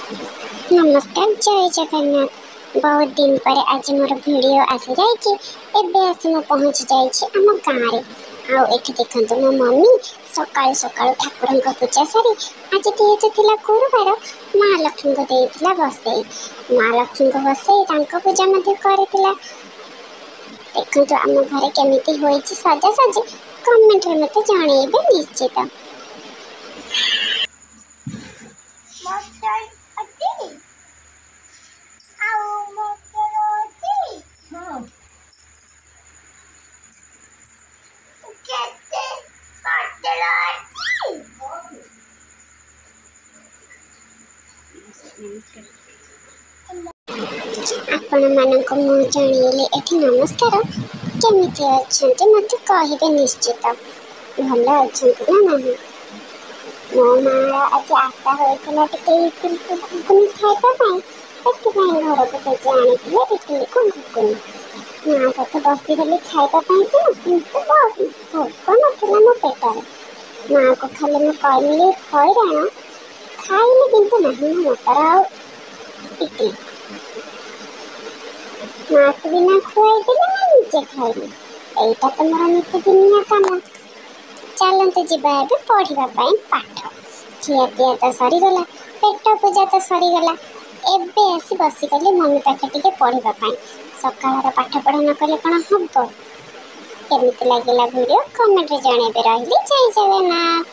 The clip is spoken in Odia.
ନମସ୍କାର, ଜୟ ଜଗନ୍ନାଥ। ବହୁତ ଦିନ ପରେ ଆଜି ମୋର ଭିଡ଼ିଓ ଆସିଯାଇଛି। ଏବେ ଆସି ମୁଁ ପହଞ୍ଚି ଯାଇଛି ଆମ ଗାଁରେ। ଆଉ ଏଠି ଦେଖନ୍ତୁ, ମୋ ମମି ସକାଳୁ ସକାଳୁ ଠାକୁରଙ୍କ ପୂଜା ସାରି ଆଜି ଯେହେତୁ ଥିଲା ଗୁରୁବାର, ମା ଲକ୍ଷ୍ମୀଙ୍କୁ ଦେଇଥିଲା ବସେଇ। ମା ଲକ୍ଷ୍ମୀଙ୍କୁ ବସେଇ ତାଙ୍କ ପୂଜା ମଧ୍ୟ କରିଥିଲା। ଦେଖନ୍ତୁ ଆମ ଘରେ କେମିତି ହୋଇଛି ସଜାସଜି, କମେଣ୍ଟରେ ମୋତେ ଜଣେଇବେ ନିଶ୍ଚିତ। ମଟର ଅଛି ଆଉ ମଟର ଅଛି। ହଁ। କେତେ ମଟର ଅଛି? ନମସ୍କାର। ଆପଣମାନଙ୍କୁ ମୁଁ ଜଣେଇଲି ଏଠି ନମସ୍କାର। କେମିତି ଅଛନ୍ତି ମୋତେ କହିବେ ନିଶ୍ଚିତ, ଭଲ ଅଛନ୍ତି ନା ନାହିଁ? ମୋ ମାଆର ଆଜି ଆଶା ହୋଇଥିଲା ଟିକେ ଇଟିଲିକୁ ଘୁଗୁନି ଖାଇବା ପାଇଁ। ସେଥିପାଇଁ ଘରକୁ ଜେଜେ ଆଣିଥିଲେ ଇଟିଲିକୁ ଘୁଗୁନି। ମା ସହିତ ବସିଗଲି ଖାଇବା ପାଇଁ ସିନା, କିନ୍ତୁ ଭୋକ ନଥିଲା ମୋ ପେଟରେ। ମାଆକୁ ଖାଲି ମୁଁ କହିଲି ହଇରାଣ, ଖାଇଲି କିନ୍ତୁ ନାହିଁ ମୁଁ ମଟର ଆଉ ଇଟିଲି। ମାଆକୁ ବି ନା ଖୁଆଇଦେଲି ନା ନିଜେ ଖାଇଲି। ଏଇଟା ତ ମୋର ନିତିଦିନିଆ କାମ। ଚାଲନ୍ତୁ ଯିବା ଏବେ ପଢ଼ିବା ପାଇଁ ପାଠ। ଖିଆପିଆ ତ ସରିଗଲା, ପେଟ ପୂଜା ତ ସରିଗଲା, ଏବେ ଆସି ବସିଗଲି ମମି ପାଖେ ଟିକେ ପଢ଼ିବା ପାଇଁ। ସକାଳର ପାଠ ପଢ଼ା ନ କଲେ କ'ଣ ହବ? କେମିତି ଲାଗିଲା ଭିଡ଼ିଓ କମେଣ୍ଟରେ ଜଣେଇବେ। ରହିଲି, ଜୟ ଜଗନ୍ନାଥ।